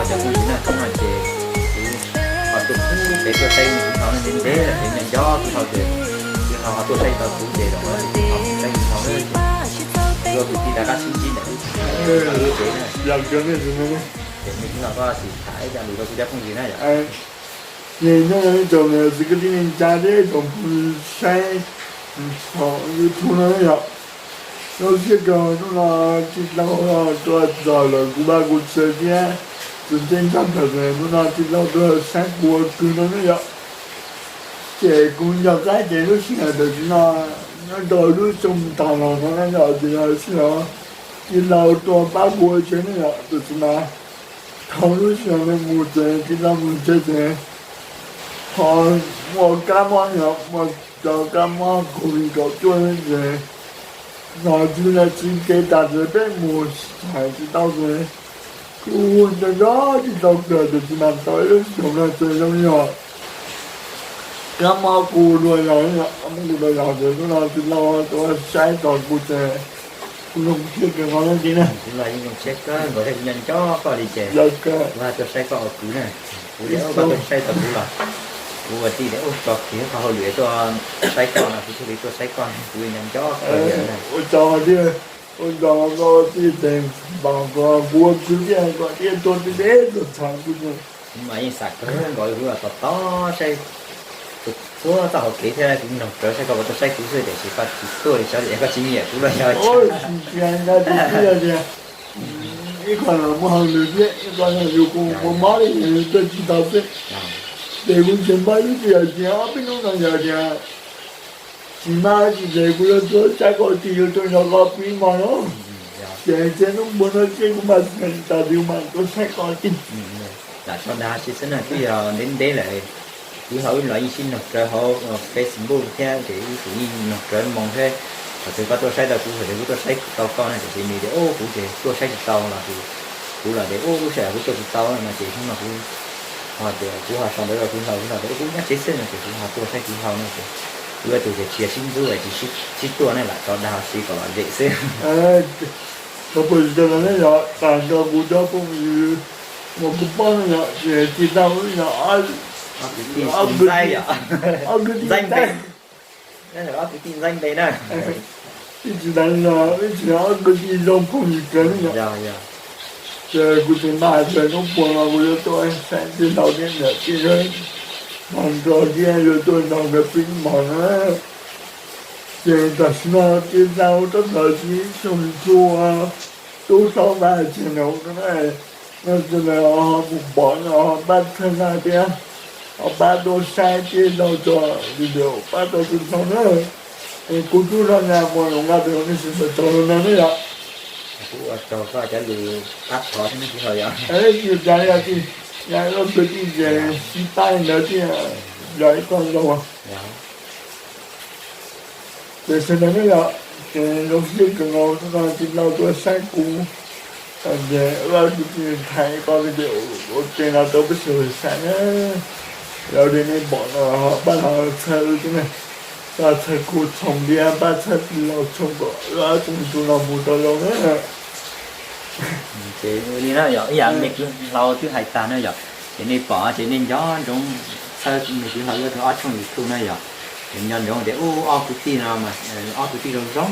Cov phooj ywg na, hnub no ces kuv ho tuaj pub peb tuaj saib me kwv Hlau no ntev ntev lawm, ces nco nco kwv Hlau ces kwv Hlau ho tuaj saib tau kuv ces los saib kwv Hlau na. Ua kwv tij rov qab sib ntsib ntawm lub tsev na. Ces me kwv Hlau koj sim tham ib co lus rau kuv cov phooj ywg na yom. Ces nyob zoo ib tsoom niam txiv kwv tij neej tsa thiab tsoom phooj ywg saib YouTube no yom. Zoo siab kawg hnub no tij laug tuaj txog lawm kuv vaj kuv tsev thiab txhua txhua tsav ntawm hnub no tij laug tuaj saib kuv ua kwv no na yom. Ces kuv nco qab ces lub sij hawm tam sim no nyob rau lub xyoo tag los no na yom, ces yog sij hawm tij laug tuaj pab kuv ua tsev na yom, tam sim no thaum lub sij hawm no mus ces tij laug mus tsev ces ho muaj kab mob yom, muaj cov kab mob COVID kaum cuaj ces los tsis tau txiv kev tas ces peb mus tsis tau ces kuv nco nco tij laug kawg ces tsis mam tau ib lub xyoo no ces zoo li yog kab mob kuv dua yog, kab mob kuv dua yog ces hnub no tij laug tuaj saib tau kuv ces kuv zoo siab kawg nkaus li na. Kuv los yeej zoo siab kawg nkaus thiab kuv nco nco koj li ces kuv tuaj saib koj ua kwv na. Kuv tias koj tuaj saib tau kuv los kuv ua tij tias ua tso kiag qhov hauj lwm tuaj saib koj no kuv thiaj li tuaj saib koj, kuv nco nco koj li na. Ua tsaug thiab, ua tsaug koj tij ces npam kuv ua kwv thiab koj thiaj tuaj tib teb tuaj txhawb kuv. Kuv mas yeej xav kawg nkaus li kuv los tos tos saib txhua txoj hauv kev thiab kuv mloog rawv saib koj puas tuaj saib kuv xwb tiam sis koj tsis tuaj li xyov koj tsis nyiam kuv los yog tsis tias ib qho muaj hauj lwm thiab ib qho yog yus kuj muaj mob li yus tuaj tsis tau xwb. Ces kuv tseem npaj ib tiam tias ob peb hnub no yog tias tsis maj tsis ces kuv yuav tuaj saib koj ua tij, yuav tuaj nrog koj pib mov no. Ces txij hnub npua no ces kuv mam tsis tas li kuv mam tuaj saib koj ua tij. Lam sau dag tsis xwb na, twb yog ntev ntev lawm. Kwv Hlau wb los yeej sib nug rawv hauv Facebook thiab ces wb kuj yeej nug rawv moo thiab. Thaum twg koj tuaj saib tau kuv, thaum twg kuv tuaj saib tau koj no ces nws tias ub kuv ces tuaj saib tsis tau los kuv los tias ub lub sij hawm kuv tuaj tsis tau no ces hnub no kuv ho tias kuv ho sau ntawv rau kwv Hlau, kwv Hlau tias ub kuv nyob tsev xwb no ces kuv ho tuaj saib kwv Hlau no ces wb tus ces tsis yog sib ntxub es tsis sib tuaj ne, lam sau dag siv kom lom zem xwb. Tsis tau los ne yog tas nrog kuv cov phooj ywg uas kuv paub no yog ces tij laug yog ob kwv tij ntxaib npe, ob kwv tij ntxaib npe na. Ib tsis tas yog ib tsis yog ob kwv tij zoo phooj ywg kawg ne yog. Ces kuv tseem maj hais tias hnub puas no kuv yuav tuaj saib tij laug thiab niam tij, hmo nrog thiab yuav tuaj nrog nkawd pib mov na. Ces tam sim no tij laug tab tom siv xyoo YouTube Tub Hlau Vaj Channel no na, no ces lawv ho mus pom no ho pab txhawb nqa thiab ho pab tuaj saib tij laug tso video pab tau tij laug na. Es kuv Tub Hlau Vaj Channel mus lus nqa tus nej sim ntawm tau no ne yom. Kuv ua tsaug koj cov lus pab thov thiab ne kwv Hlau yom. Yus tas yog tij, yog ua kwv tij ces sib pab li ntawd thiab, yog ib qho zoo. Ces sawv daws ne yom, ces zoo siab kawg nkaus hnub no tij laug tuaj saib kuv. Ces wb ob kwv tij thaij koj video ua ke no rau peb sawv daws saib na. Yog li nej pom no ho pab los txhawb wb thiab na, pab txhawb kuv Txhoos thiab pab txhawb tij laug Txhoos kom wb ob tug no mus tau zoo na. Ces li na yom, ib yam me kwv Hlau twb hais tag na yom, ces nej pom ces nej nco ntsoov txhawb me kwv Hlau wb tus ob tshooj YouTube na yom. Ces nco ntsoov tias ub ob kwv tij no, ob kwv tij zoo zoo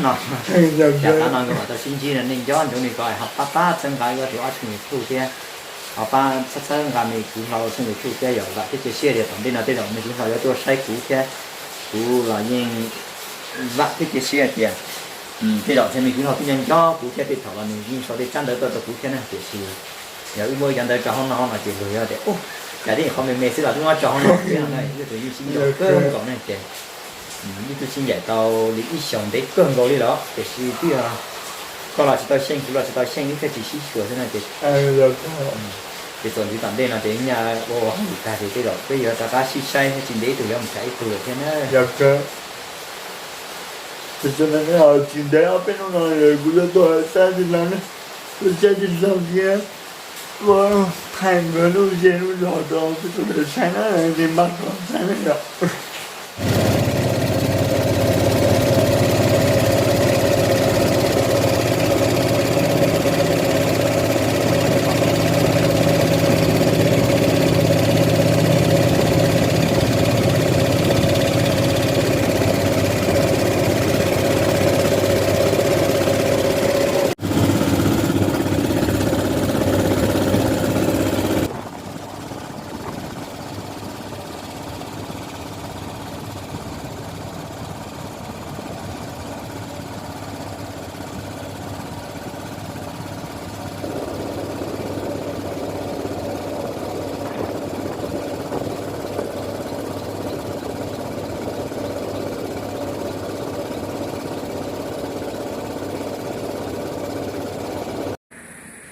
no, yav tas no nkawd mam tau sib ntsib no, nej nco ntsoov li ko ho pab pab txhawb nqa wb tus ob tshooj YouTube thiab. Ho pab txhawb txhawb nqa me kwv Hlau tshooj YouTube thiab yom. Vam thiab cia siab tias tom ntej no tej zaum me kwv Hlau yuav tuaj saib kuv thiab kuv los yeej vam thiab cia siab tias tej zaum txhia me kwv Hlau twb nco nco kuv thiab tej thaum los nws yeej sau tej tsab ntawv tuaj rau kuv thiab na, tiam sis yog wb muab cov ntawv tso hauv no no ces luag yog tias ub, cas tib qhov me me xwb los twb muab tso hauv no thiab no, wb tus yeej sib nco kawg nkaus ne ces wb twb sib ncaim tau li ib xyoos ntev kawg nkaus li los tiam sis twb yog koj los tsis tau xyeej kuv los tsis tau xyeej wb thiaj tsis sib xyuas xwb no ces ces txuas ntxiv tom ntej no ces nyaj ua ua hauj lwm tag ces tej zaum peb yuav rov qab sib saib thiab tsis ntev ib tug yuav mus tham ib tug lawm thiab na. Ces tsis ntev ob peb hnub no kuv yuav tuaj saib tij laug ne, tuaj saib tij laug thiab tuaj thaij nkawd lub zej lub zos rau peb sawv daws saib na, nej pab tau saib na yom.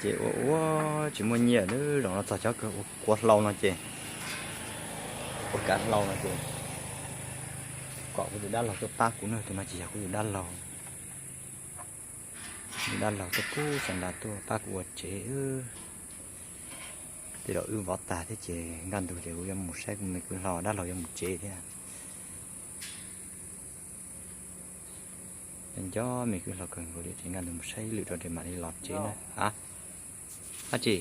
Ces ua ua tsis muaj nyiaj, zaum no txog cov kawg ua kuav hlau no ces, ua kav hlau no ces kom kuv tus dab laug tuaj pab kuv na, tus no ces yog kuv tus dab laug. Tus dab laug tuaj pub xav nra tuaj pab kuv ua tsev. Tej zaum wb vov tag thiab ces nkaj ntug ces kuv yuav mus saib kuv me kwv hlau, dab laug yuav mus tsev thiab. Nco nco me kwv hlau kawg nkaus li ces nkaj ntug mus saib ib lwm rau ces mam li los tsev na. A, dab tsi?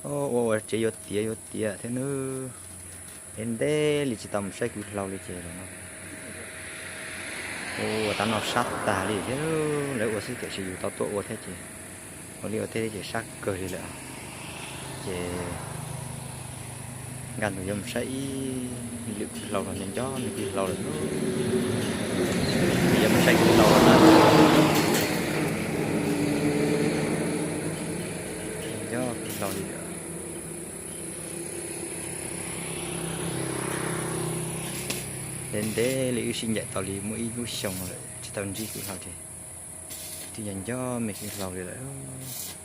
Ua ua tsev yuav tiav yuav tiav thiab nawb. Es ntev li tsis tau mus saib kwv hlau li ces los no ua tab no sab tag li thiab. Lawv ua xwb tiam sis yus tau tuaj ua thiab ces ua li ua teb thiab ces sab kawg li lawm. Ces nkaj ntug yuav mus saib ib lwm kwv hlau los nco nco me kwv hlau lawm. Yuav mus saib kwv hlau los na. Nco kwv hlau li lawm. Ntev ntev li wb sib ncaim tau li muaj ib lub xyoo lawm tsis tau ntsib kwv hlau ces twb nco nco me kwv hlau li lawm.